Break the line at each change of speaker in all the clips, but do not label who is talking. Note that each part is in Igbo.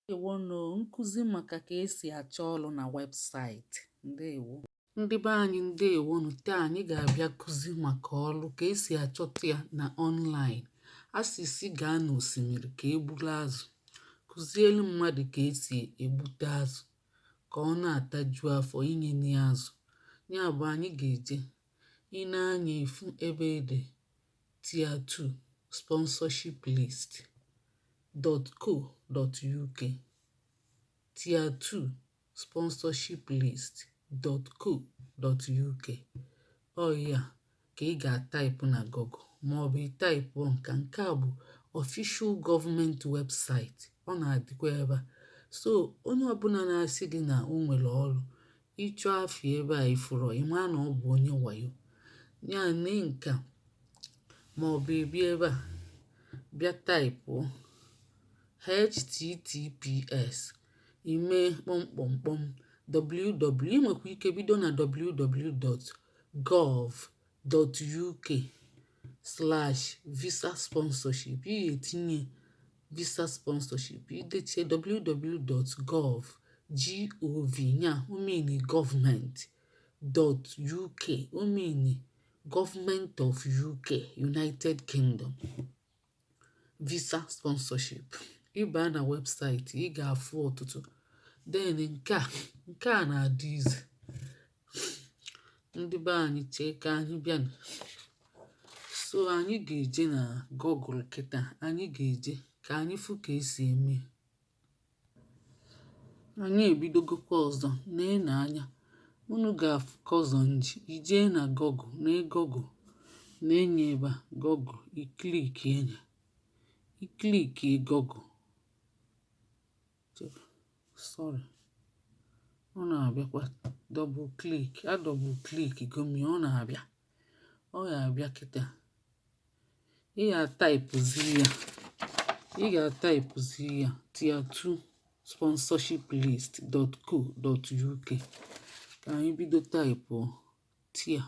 Ndewonụ, nkụzi maka ka esi achọ ọrụ na website. Ndewo. Ndị be anyị, ndewonụ. Taa anyị ga-abịa kụzi maka ọrụ, ka esi achọta ya na online. A sị sị gaa n'osimiri ka egburu azụ, kụzielu mmadụ ka esi egbute azụ ka ọ na-ataju afọ inye ya azụ. Ya bụ, anyị ga-eje i nee anya ifu ebe ede tier 2 sponsorship list .co.uk, tier 2 sponsorship list .co.uk. Ọ ya ka ị ga-ataịpụ na Google, maọbụ ị taịpụọ nke a bụ official government website. Ọ na-adịkwa ebe a. So onye ọbụla na-asị gị na o nwere ọrụ, ịchọ afịa ebe a ifụrọ, ị maa na ọ bụ onye wayo ya. Nee nke a, maọbụ ị bịa ebe a bịa taịpụọ https, ime kpọmkpọmkpọm ww. Ị nwekwa ike bido na www.gov.uk/visa sponsorship. Ị ga-etinye visa sponsorship, idechie www.gov, gov nya o mean government, .uk o mean government of UK, United Kingdom, visa sponsorship. Ị baa na website, ị ga-afụ ọtụtụ. Then nke a na-adị izi. Ndị be anyị, chee ka anyị bịa. So anyị ga-eje na Google kịta. Anyị ga-eje ka anyị fụ ka esi eme. Anyị ebidogokwa ọzọ. Nee anya, unu ga-afụ cursor nji ijee na Google. Nee Google, na-enye ebe a Google, i click enye, i click Google. Sorry, ọ na-abịakwa double click a, double click gomi. Ọ na-abịa, ọ ga-abịa kịta. Ị ga-ataịpụzi ya, ị ga-ataịpụzi ya tier 2 sponsorship list.co.uk. Ka anyị bido taịpụ tier.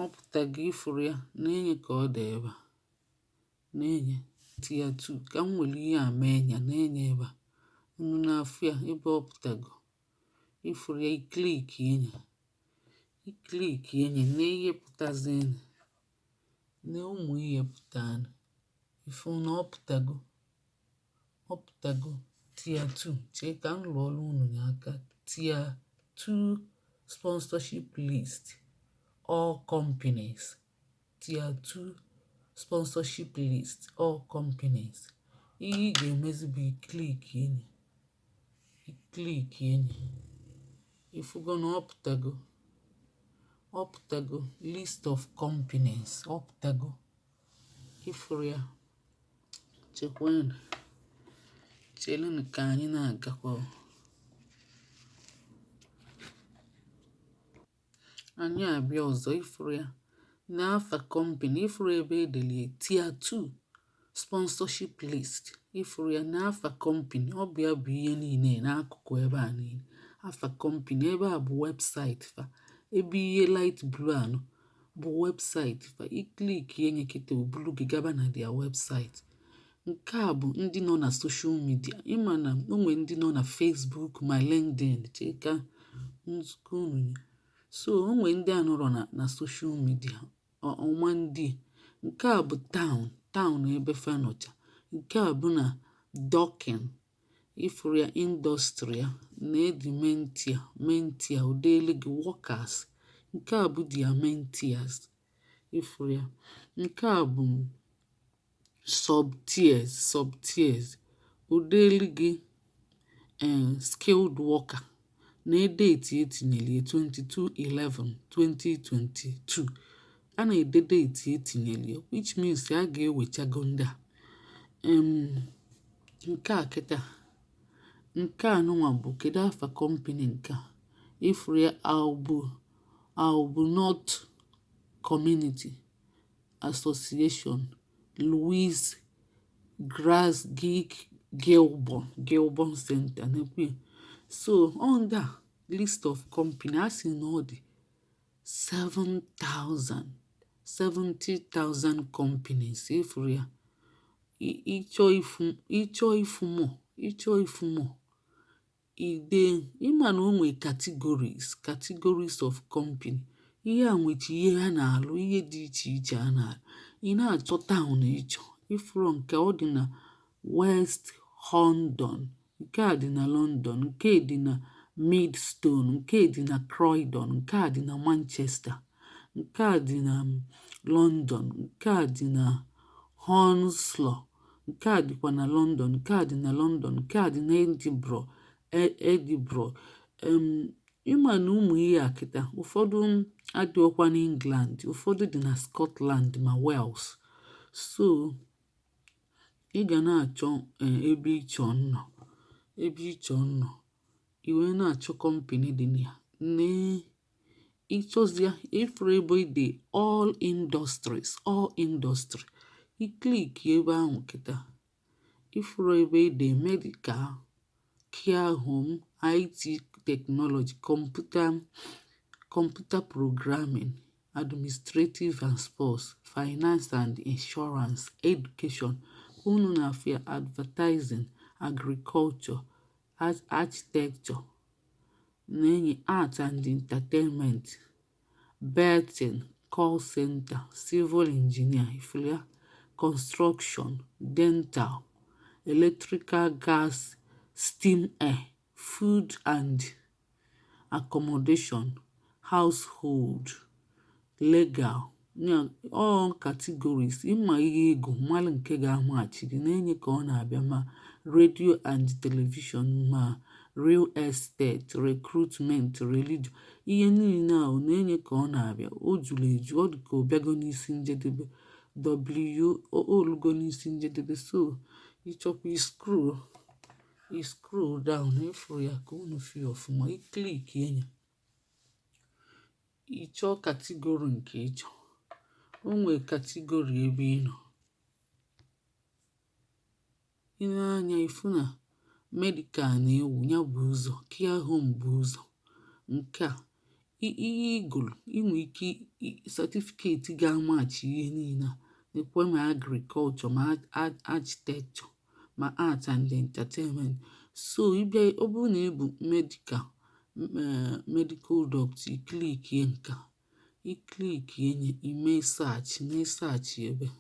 Ọ pụtago, ifuru ya na-enye ka ọ dị ebe a na-enye tier 2. Ka m nwere ihe a mee ya na-enye ebe a, unu na-afụ ya ebe ọ pụtago. Ifuru ya, i click enye, i click enye na ihe pụtazini na ụmụ ihe pụtara. Ifu na ọ pụtago, ọ pụtago tier 2. Chee ka m lụọrọ unu ya aka. Tier 2 sponsorship list all companies, tier 2 sponsorship list all companies. Ihe ị ga-emezi bụ i click enye, i click enye. Ifugo na ọ pụtago, ọ pụtago list of companies, ọ pụtago, ifuru ya. Chekwanụ, chelụnụ ka anyị na-agakwa. Anyị abịa ọzọ. Ifuru ya n'afa company, ifuru ebe edelie tier 2 sponsorship list. Ifuru ya n'afa company, ọ bụ ya bụ ihe niile n'akụkụ ebe a niile, afa company. Ebe a bụ website fa. Ebe ihe light blue anọ bụ website fa. I click enye kịta, obulu gị gaba na their website. Nke a bụ ndị nọ na social media. Ịma na o nwee ndị nọ na Facebook ma LinkedIn. Cheka nzukọ unu. So o nwee ndị a nọrọ na social media ọma. Ndị nke a bụ town ebe fa nọcha. Nke a bụ na Dorking. Ifuru ya, industry ya na edi main tier, main tier odelu gị workers. Nke a bụ their main tiers, ifuru ya. Nke a bụ sub tiers, sub tiers odelu gị skilled worker na date etinyere ya, 22 11 2022. A na-ede date etinyere ya, which means a ga-ewechago ndị a. Nke a kịta, nke a nụnwa bụ, kedu afa company nke a? Ifuru ya, Albu North Community Association, Louise Grasgig, Gilborn, Gilborn Center na-ekwu. So ọ ndị a list of company a sị na ọ dị 7000. 70,000 companies. Ịfụrụ ya? Ịchọọ ifu, ịchọọ ifu more, ịchọọ ifu more, ide. Ịma na o nwee categories, categories of company. Ihe a nwecha ihe ha na-alụ, ihe dị iche iche a na-alụ. Ị na-achọ town ịchọ. Ịfụrụ nke ọ dị na West Horndon, nke a dị na London, nke dị na Maidstone, nke dị na Croydon, nke a dị na Manchester, nke a dị na London, nke a dị na Hounslow, nke a dịkwa na London, nke a dị na London, nke a dị na Edinburgh, Edinburgh. Ịma na ụmụ ihe a kịta, ụfọdụ adịghịkwa n'England, ụfọdụ dị na Scotland ma Wales. So ị ga na-achọ ebe ịchọ nnọ, ebe ịchọ nnọ, i wee na-achọ company dị na ya. Nee, ịchọzịa, ịfụrụ ebe dị all industries, all industry, i click ebe ahụ kịta, ịfụrụ ebe dị medical, care home, IT technology, computer, computer programming, administrative and sports, finance and insurance, education, unu na-afụ ya, advertising, agriculture, architecture, na-enye art and entertainment, betting, call center, civil engineer, ifuru ya, construction, dental, electrical, gas, steam, air, food and accommodation, household, legal. Ya all categories. Ịma ihe ego mmalụ nke ga-amachi gị na-enye ka ọ na-abịa, ma radio and television, ma real estate, recruitment, religion, ihe niile ahụ na-enye ka ọ na-abịa. O juru eju. Ọ dị ka ọ bịago n'isi njedebe, w olugo n'isi njedebe. So ịchọkwa, scroll, i scroll down. Ịfụrụ ya ka unu fi ọfụma. I click enye, ịchọọ category nke ịchọ. O nwee category ebe ị nọ. I nee anya, ịfụ na medical na-ewu ya bụ ụzọ, care home bụ ụzọ. Nke a ihe ị gụrụ, ị nwee ike certificate ga-amachi ihe niile a. Nekwe ma agriculture, ma architecture, ma art and entertainment. So ị bịa, ọ bụrụ na ị bụ medical medical doctor, i clickie nke a, i clickie nye, ime search, mee search ebe,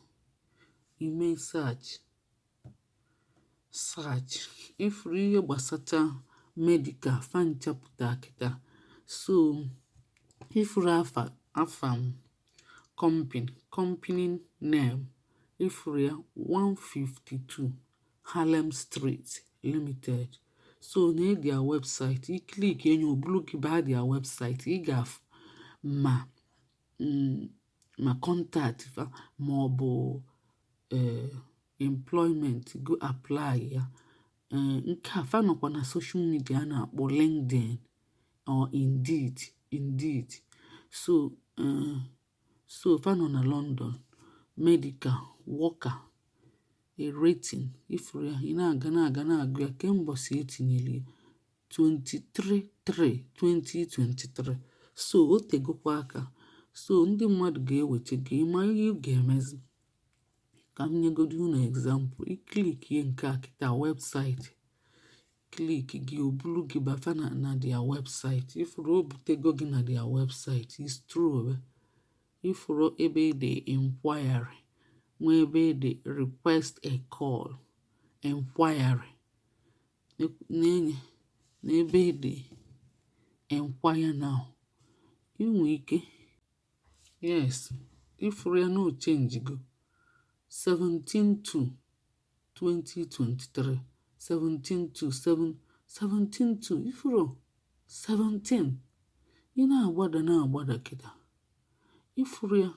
ime search, search, ịfụrụ ihe gbasata medical fa nchapụta kịta. So ịfụrụ afa, afa company, company name, ịfụrụ ya, 152 Harlem Street Limited. So na their website, i click enye, o bulu gị baa their website. Ị ga-afụ ma contact fa ma ọ bụ employment, go apply ya. Nke a fa nọkwa na social media a na-akpọ LinkedIn or Indeed, Indeed. So fa nọ na London. Medical worker, a rating, ifuru ya. Ị na-aga, na-aga, na-agụ ya kemgbe etinyere ya 23/3/2023. So o tegokwa aka. So ndị mmadụ ga-eweche gị. Ịma ihe ị ga-emezi, ka m nyegodu unu example. I clickie nke a kịta, website, click gị, o bulu gị bafa na their website. Ifuru o butego gị na their website is true. Ifuru ebe dị inquiry, nwee ebe dị request a call, inquiry n'enye, n'ebe dị inquire now. Ị nwee ike, yes, ifuru ya na o change go 17/2/2023, 17/2, 7, 17/2. Ifuru 17. Ị na-agbada, na-agbada kịta, ifuru ya,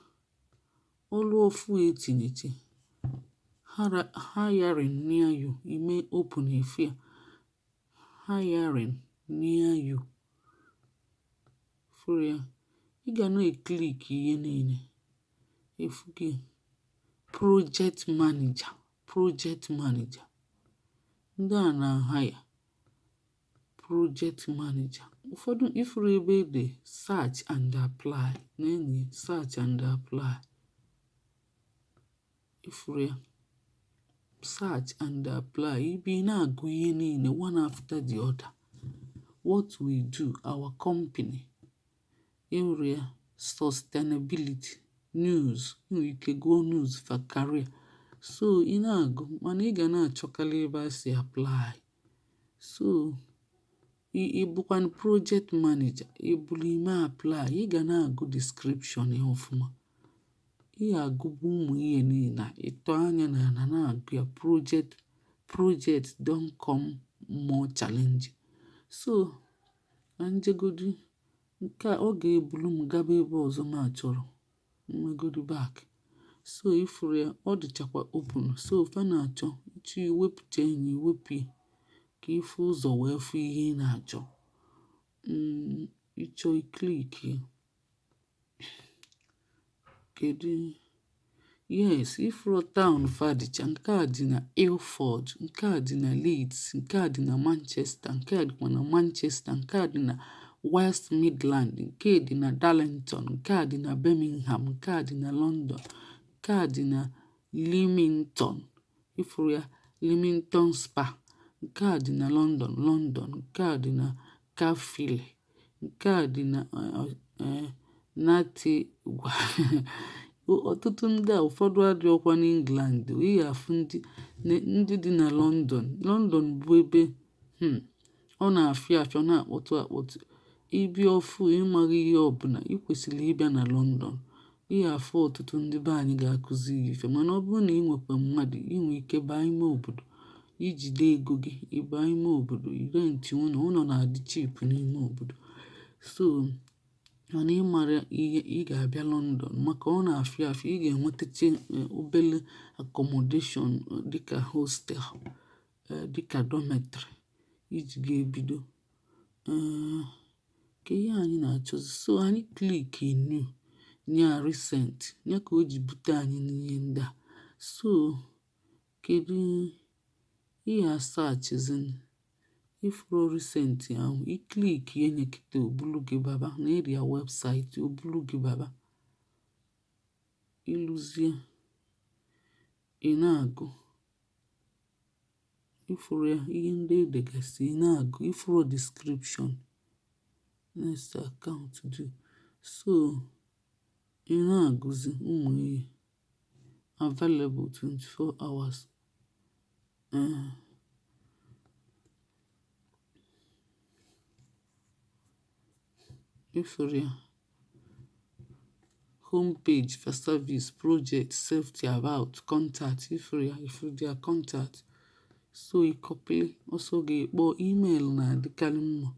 ọlụ ofu etinyeche hiring near you. Ime open, ifu ya, hiring near you. Furu ya, ị ga na-e click ihe niile. Efu gị project manager, project manager. Ndị a na-hire project manager ụfọdụ. Ifuru ebe dị search and apply, na-enyi search and apply. Ịfụrụ ya, search and apply. Ibe ị na-agụ ihe niile one after the other. What we do, our company. Ịhụrụ ya, sustainability, news. Ị nwere ike gụọ news for career. So ị na-agụ, mana ị ga na-achọkarị ebe a si apply. So ị bụkwanụ project manager, ị bụrụ ime apply, ị ga na-agụ description ya ọfụma. Ị ga-agụbu ụmụ ihe niile a, ịtọ anya n'ala na-agụ ya. Project don come more challenging. So ka njegodu nke a, ọ ga-ebulu m gaba ebe ọzọ m achọrọ mmegodi back. So ifuru ya, ọ dịchakwa open. So fa na-achọ ịchọ iwepụta enyi, iwepụ ya ka ifu ụzọ wee fụ ihe ị na-achọ. Ịchọ i click ya. Kedu? Yes, ifuru town fa dịcha. Nke a dị na Ilford, nke a dị na Leeds, nke a dị na Manchester, nke a dịkwa na Manchester, nke a dị na West Midland, nke dị na Darlington, nke a dị na Birmingham, nke a dị na London, nke a dị na Leamington. Ifuru ya, Leamington Spa. Nke a dị na London, London. Nke a dị na Caerphilly, nke a dị na Natigwa. Ọtụtụ ndị a, ụfọdụ adịghịkwa n'England. Ị ga-afụ ndị dị na London. London bụ ebe ọ na-afịọ afịọ, na-akpọtụ akpọtụ. Ịbịa ọfụ, ịmaghị ihe ọbụla, ị kwesịrị ịbịa na London. Ị ga-afụ ọtụtụ ndị be anyị ga-akụzi gị ife. Mana ọ bụrụ na ị nwekwa mmadụ, ị nwee ike baa ime obodo, ijide ego gị, ịbaa ime obodo, i rent ụlọ. Ụlọ na-adị cheap n'ime obodo. So mana ị mara ihe, ị ga-abịa London maka ọ na-afịọ afịọ. Ị ga-enwetacha obele accommodation dịka hostel, dịka dormitory iji ga-ebido. Ka ihe anyị na-achọzi. So anyị click new, nya recent ya ka o ji bute anyị n'ihe ndị a. So kedu ihe a searchzin? Ifuru recent ahụ, i click enye kịta, obulu gị baba na area website, obulu gị baba. Ịlụzie, ị na-agụ. Ifuru ya, ihe ndị edegasị, ị na-agụ. Ifuru description, next account do. So ị na-agụzi ụmụ ihe. Available 24 hours. Ifuru ya, home page for service, project, safety, about, contact. Ifuru ya, ifuru their contact. So ị copy ọsọ gị kpọọ, email na-adịkarị mma.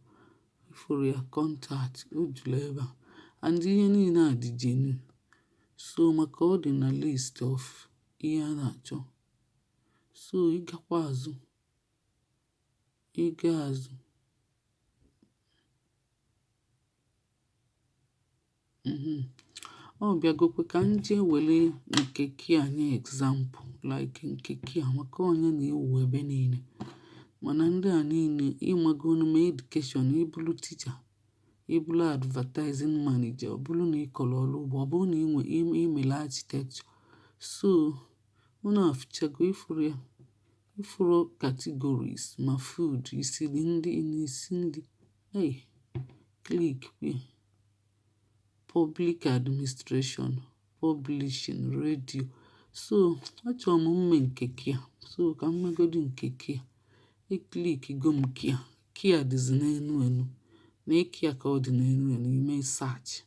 Ifuru ya, contact o juru ebe a, and ihe niile a dị genuine. So maka ọ dị na list of ihe a na-achọ. So ịgakwa azụ, ịga azụ. Ọ bịagokwe ka m jee were nke kia nye example, like nke kia, maka onye na-ewu ebe niile. Mana ndị a niile, ịmagonu ma education, ịbụrụ teacher, ịbụrụ advertising manager, ọ bụrụ na ị kọrọ ọrụ ugbo, ọ bụrụ na ị nwe imele architecture. So unu afụchago. Ifuru ya, ifuru categories, ma food, isiri ndị ị na-esi nri. Hey, click kwe public administration, publishing, radio. So achọrọ m mme nke kia. So ka m megodi nke kia. E click go m kia. Kia dịzi n'enu enu na kia, ka ọ dị n'enu enu. Ime search,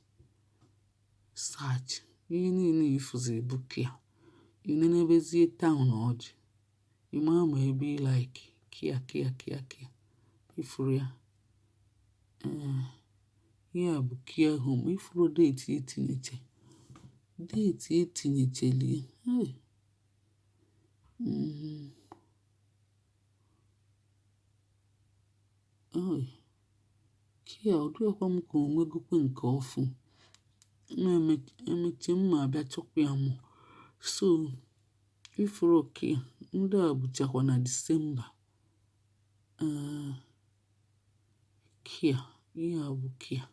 search, ihe niile ifụzi bụ kia. Inenebezie town ọ dị, ịma ma ebe ị like kia, kia, kia, kia. Ifuru ya. Ee, ihe a bụ care home. Ifuru date etinyeche, date etinyechelie. Hey. Oi. Kia ọ dịghịkwa m ka o nwegokwe nke ọfụ. Emeche mma abịa chọkwa ya mụ. So ifuru kia, ndị a bụchakwa na December. Kia, ihe a bụ kia.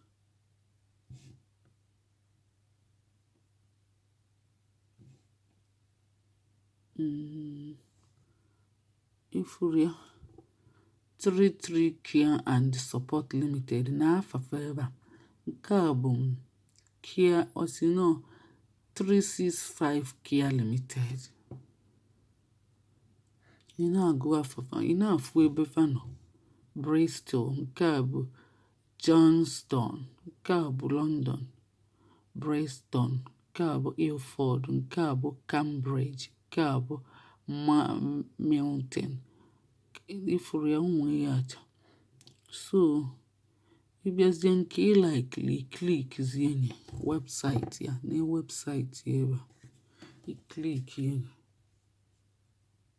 Ifuru ya, 33 Care and Support Limited na afa fa ebe a. Nke a bụ Care osino 365 Care Limited. Ị na-agụ afa fa, ị na-afụ ebe fa nọ. Bristol, nke a bụ Johnston, nke a bụ London, Bristol, nke a bụ Ilford, nke a bụ Cambridge, nke a bụ Milton. Ifuru ya, ụmụ ihe acha. So ịbịazie nke ị likeli, clickzie nye website ya na website ya ebe a, ị click ya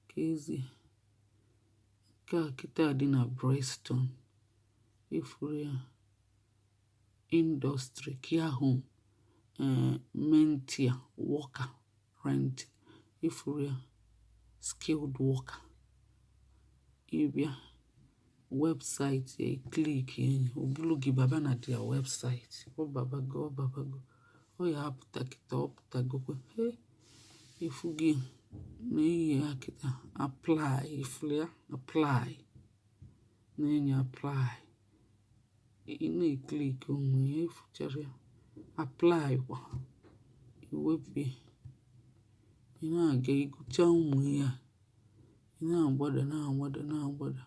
ka ezi nke a kịta dị na Bristol. Ifuru ya, industry, care home, mental worker rent. Ifuru ya, skilled worker. Ịbịa website ya, click ya, o bulu gị baba na their website. Ọ babago, ọ babago, ọ ya apụta kịta, ọ pụtagokwe. He ifu gị na ihe ya kịta, apply. Ifuru ya, apply, na-enye apply. Ị na-eclick onwe ya, ifuchara ya, apply kwa, iwepụ ya. Ị na-aga, ịgụcha ụmụ ihe a, ị na-agbada, na-agbada, na-agbada.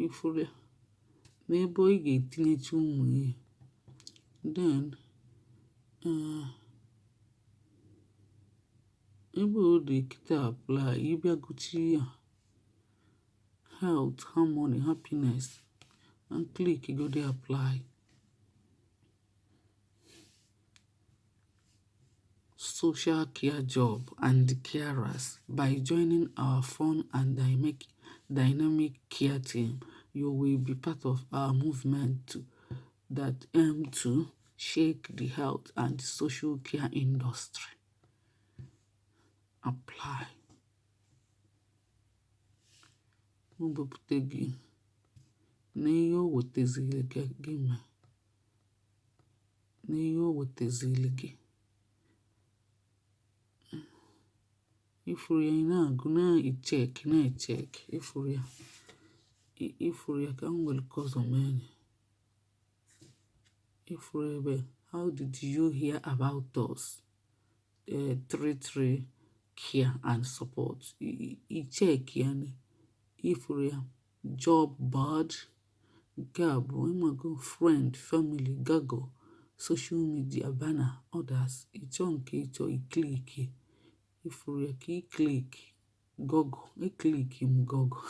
Ifuru ya n'ebe ị ga-etinyecha ụmụ ihe. Then ebe ọ dị kịta, apply. Ịbịa gụcha ya, health, harmony, happiness, and click go dey apply. Social care job and carers. By joining our fun and dynamic care team, you will be part of our movement that aim to shake the health and social care industry. Apply. O bupụta gị na ihe o wetaziri gị, gị mee na ihe o wetaziri gị. Ifuru ya, ị na-agụ, na-echeck, na-echeck. Ifuru ya, ifuru ya, ka m nwere cursor mee ya. Ifuru ebe, "How did you hear about us?" 33 Care and Support. Icheck ya. Ifuru ya, job board. Nke a bụ ịmago friend, family, Google, social media, banner, others. Ịchọ nke ịchọ, iclick. Ifuru ya, ka iclick Google. Eclick m Google.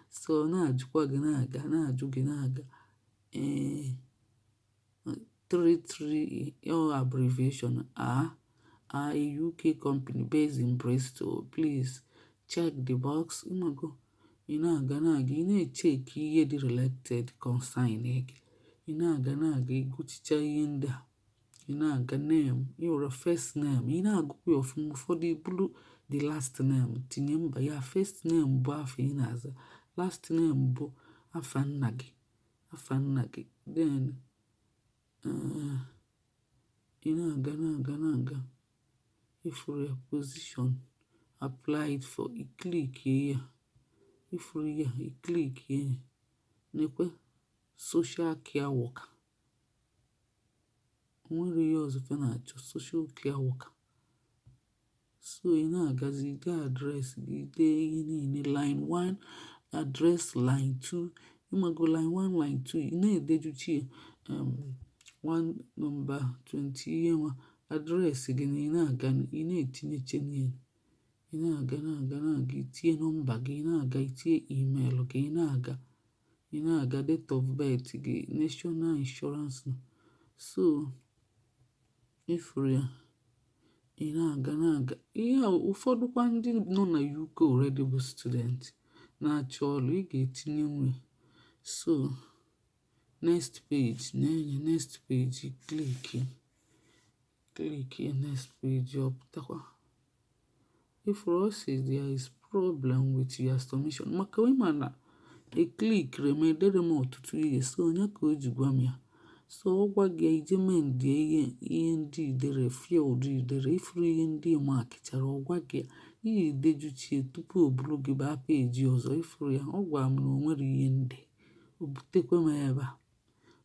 So na-ajụkwa gị, na-aga, na-ajụ gị, na-aga. Ee, 33 or abbreviation are a UK company based in Bristol. Please check the box. Ịmago, ị na-aga, na-aga, ị na-echeck ihe dị related concern gị. Ị na-aga, na-aga, ịgụchicha ihe ndị a. Ị na-aga, name, your first name. Ị na-agụkwa ya ọfụma. Ụfọdụ bụrụ the last name tinye, mba ya. First name bụ afa ị na-aza, last name bụ afa nna gị, afa nna gị. Then ị na-aga, na-aga, na-aga. Ifuru ya, position applied for. Iclick ya. Ifuru ya, iclick ya. Nekwe social care worker. Nwere ihe ọzọ fa na-achọ, social care worker. So ị na-agazi, dee address gị, dee ihe niile, line 1 address, line 2. Ịmago, line 1, line 2, ị na-edejuchi ya, one number 20 ihe nwa address gị na ị na-aga, ị na-etinyeche niile. Ị na-aga, na-aga, na-aga, itinye nọmba gị. Ị na-aga, itinye email gị. Ị na-aga, ị na-aga, date of birth gị, national insurance. So ifuru ya, ị na-aga, na-aga. Ihe a, ụfọdụkwa ndị nọ na UK already bụ student na-achọ ọrụ, ị ga-etinye nwe. So next page, na-enye next page, click, click next page, ọ pụtakwa. Ifuru, ọ sị "There is problem with your submission," maka ịma na eclickiri m, edere m ọtụtụ ihe. So onye ka o ji gwa m ya. So ọ gwa gị ije mendie ihe ndị idere, field idere, ifuru ihe ndị markchara. Ọ gwa gị ihe idejuchie tupu o buru gị baa page ọzọ. Ifuru ya, ọ gwara m na o nwere ihe ndị o butekwe m ebe a,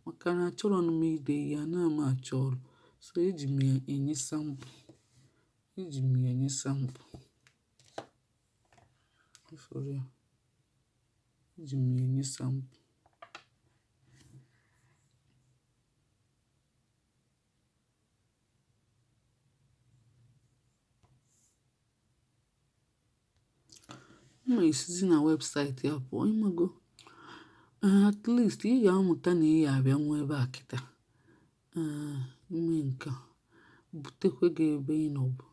maka na achọrọ m ide ihe ana m achọ ọrụ. So eji m ya enye sample, eji m ya enye sample. Ifuru ya, eji m ya enye sample. Mma esizi na website ya pụọ. Ịmago, at least ị ga-amụta na ị ga-abịa nwa ebe a kịta. Ime nke a butekwe gị ebe ị nọ bụ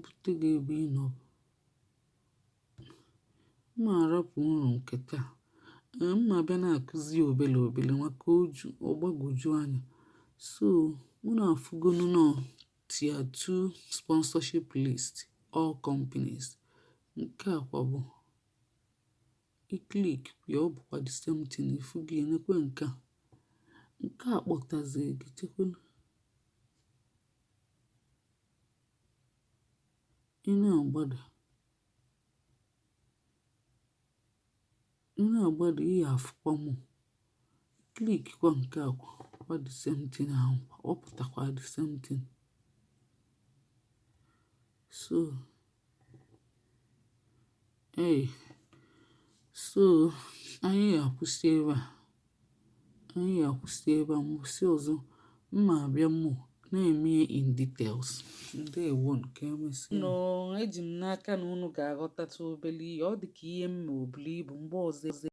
bute gị ebe ị nọ. Mma arapụ unu nke taa. Mma abịa na-akụzi obele obele maka oju ọgbagwoju anya. So unu afụgonu nọ tier 2 sponsorship list, all companies. Nke a kwa bụ i click ya, ọ bụkwa the same thing. Ifu gị enekwe nke a, nke a kpọtazi gị. Chekwenu, ị na-agbada, ị na-agbada, ị ga-afụkwa mụ. Click kwa nke a kwa the same thing ahụ kwa, ọ pụtakwa the same thing. So hey, so anyị ga-akwụsị ebe a, anyị ga-akwụsị ebe a. Mbọsị ọzọ mma abịa mụ na-eme in details. Ndewo, nke emesịa. Nọ eji m n'aka na unu ga-aghọtatụ obere ihe ọ dị ka ihe m ma obulu ibu mgbe ọzọ.